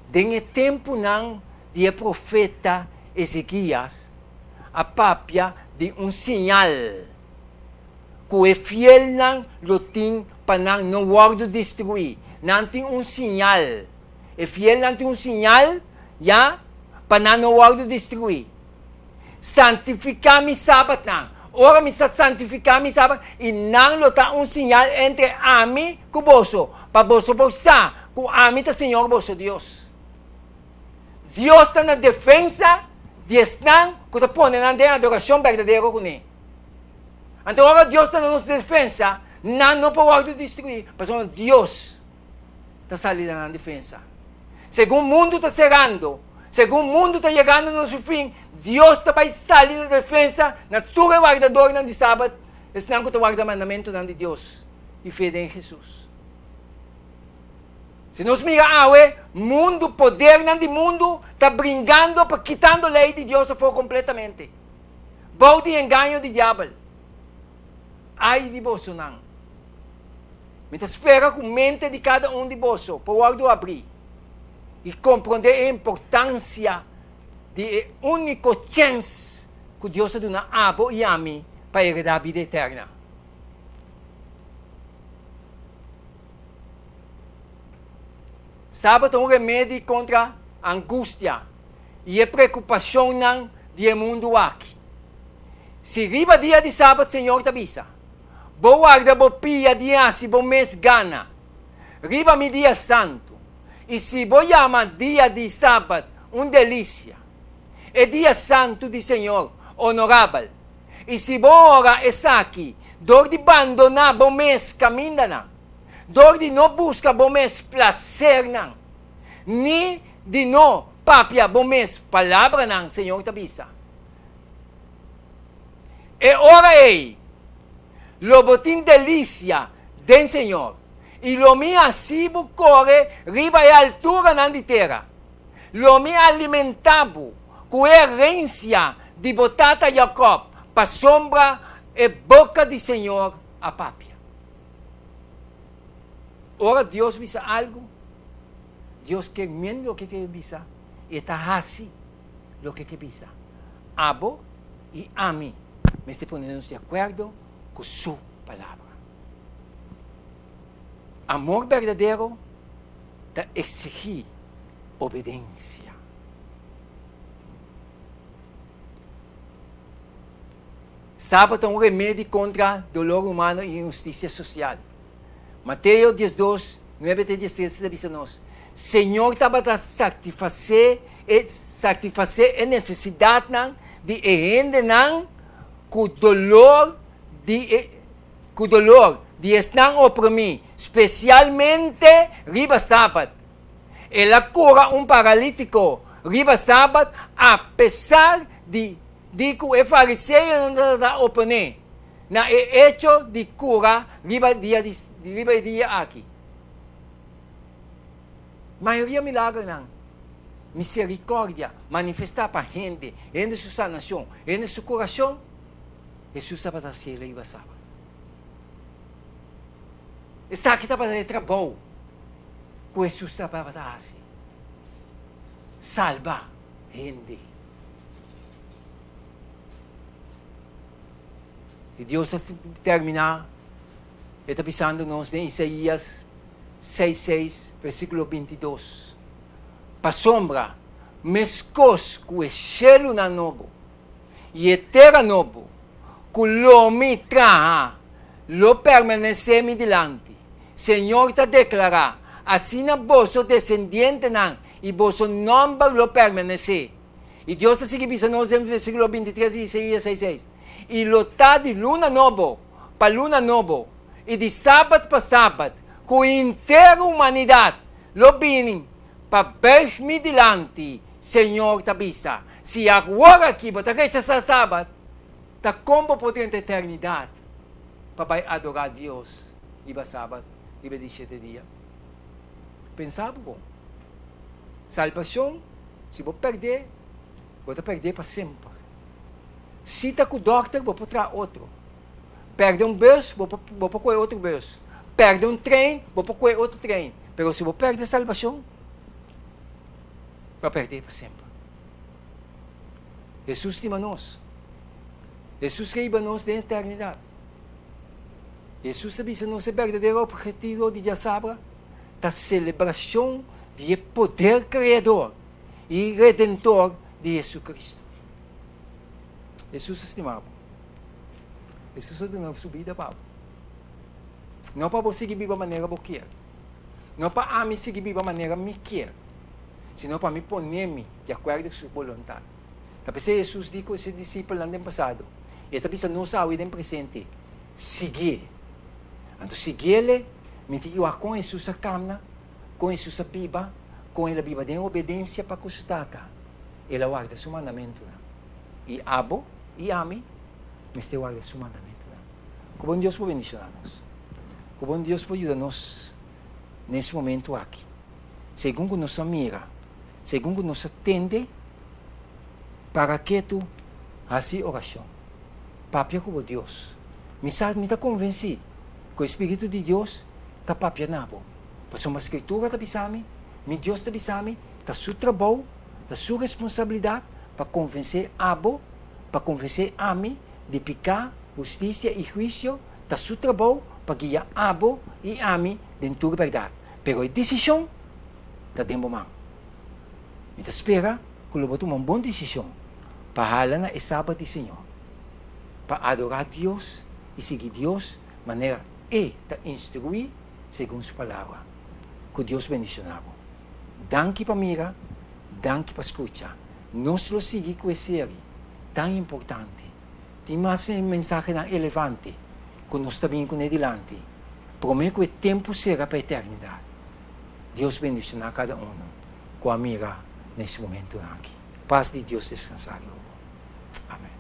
Den e tempunan di e profeta Ezekias a papia di un siñal ku e fielnan lo tin pa nan no wòrdu destruí. Nan tin un siñal. E fielnan tin un siñal, ya, pa nan no wòrdu destruí. Santifiká mi sabatnan. Ora mi ta santifiká mi sabat, i nan lo ta un siñal entre ami ku boso, pa boso por sa ku ami ta Señor boso Dios. Dios ta na defensa di esnan ku ta pone nan den adorashon berdadero kuné. Anto ora Dios ta na nos defensa, nan no por wòrdu destruí, pasobra Dios ta sali na nan defensa. Segun mundu ta serando, segun mundu ta yegando na su fin, Dios ta bai sali na defensa na tur e wardadornan di Sabat, esnan ku ta warda mandamentunan di Dios i fe den Hesus. Si nos mira awe, mundu, podernan di mundu ta bringando pa kitando lei di Dios afó kompletamente, bou di engaño di diabel. Ai di bosonan! Mi ta spera ku mente di kada un di boso por wòrdu abrí i komprondé e importansia di e úniko chèns ku Dios a duna abo i ami pa heredá bida eterna. Sabat ta un remedi kontra angustia i e preokupashonnan di e mundu aki. Si riba dia di Sabat Señor ta bisa, Bo warda bo pia di hasi bo mes gana riba mi dia santu, i si bo yama dia di Sabat un delisia, e dia santu di Señor onorabel, i si bo ora esaki dor di bandoná bo mes kamindanan, dor di no buska bo mes plasernan, ni di no papia bo mes palabranan, Señor ta bisa. E ora ei lo bo tin delisia den Señor, i lo mi hasi bo kore riba e alturanan di tera. Lo mi alimentá bo ku e herensia di bo tata Jakòb, pasobra e boka di señor a papia. Ora Dios bisa algu, Dios ke men loke ke bisa, i e ta hasi loke ke bisa. Abo i ami mester pone nos di akuerdo ku su Palabra. Amor berdadero ta eksigí obedensia. Sabat ta un remedi kontra dolor humano i inhustisia sosial. Mateo 12, 9 te 13 ta bisa nos, Señor tabata satisfasé e satisfasé e nesesidatnan di e hendenan ku dolor di e ku dolor di esnan oprimí, spesialmente riba sabat. El a kura un paralítiko riba sabat apesar di di ku e fariseonan tabata oponé na e echo di kura riba dia di riba e dia aki. Mayoria milagernan, miserikòrdia manifestá pa hende, hende su sanashon, hende su kurashon, Hesus tabata hasié riba sabat. Esaki tabata e trabou ku Hesus tabata hasi, salba hende. I Dios a terminá, E ta bisando nos den Isaías seis seis, versíkulo 22, Pasobra meskos ku e shelunan nobo i e tera nobo ku lo mi traha lo permanesé mi dilanti, Señor ta deklará, asina boso desendientenan i boso nòmber lo permanesé. I Dios ta sigui bisa nos den versíkulo 23 di Isaías seis seis, I lo ta di luna nobo pa luna nobo i di sabat pa sabat ku henter humanidat lo bini pa buig mi dilanti, Señor ta bisa. Si awor aki bo ta rechasá sabat, ta kon bo por drenta eternidat pa bai adorá Dios riba sabat, riba e di shete dia? Pensa bo bon. Salbashon, si bo pèrdè, bo ta pèrdè pa semper. Sita ku dòkter, bo por traha otro. Pèrdè un bus, bo por bo por kohe otro bus. Pèrdè un trein, bo por kohe otro trein. Pero si bo pèrdè salbashon, bo a pèrdè pa semper. Hesus stima nos. Hesus ke hiba nos den eternidat. Hesus ta bisa nos e berdadero objetivo di diasabra ta selebrashon di e poder kreador i redentor di Hesu-Kristu. Hesus ta stima bo. Hesus a duna su bida pa bo. No pa bo sigui biba manera bo kier. No pa ami sigui biba manera mi kier, sino pa mi pone mi di akuerdo ku su boluntat. Ta p'esei Hesus di ku su disipelnan den pasado, i e ta bisa nos awe den presente, Siguié. Anto siguiele, mi tin ki wak kon Hesus a kamna, kon Hesus a biba, kon el a biba den obedensia pa ku su Tata. El a warda su mandamentunan. I abo i ami mester warda su mandamentunan. Ku bon Dios por bendishoná nos. Ku bon Dios por yuda nos nes momentu aki. Segun ku nos a mira, segun ku nos a tende, para ketu hasi orashon. Papia ku bo Dios. Mi sa, mi ta konvensí ku e Spiritu di Dios ta papia na bo. Pasobra Skritura ta bisa mi, mi Dios ta bisa mi, ta su trabou, ta su responsabilidat pa konvensé abo, pa konvensé ami di piká, hustisia i huisio, ta su trabou pa guia abo i ami den tur bèrdat. Pero e desishon ta den bo man. Mi ta spera ku lo bo tuma un bon desishon pa hala na e Sabat di Señor, pa adorá Dios i sigui Dios manera E ta instruí segun Su Palabra. Ku Dios bendishoná bo. Danki pa mira, danki pa skucha. Nos lo sigui ku e seri tan importante. Tin mas mensahenan elevante ku nos ta bin kuné dilanti promé ku e tempu sera pa eternidat. Dios bendishoná kada unu ku a mira na es momentunan aki. Pas di Dios deskansá riba bo. Amen.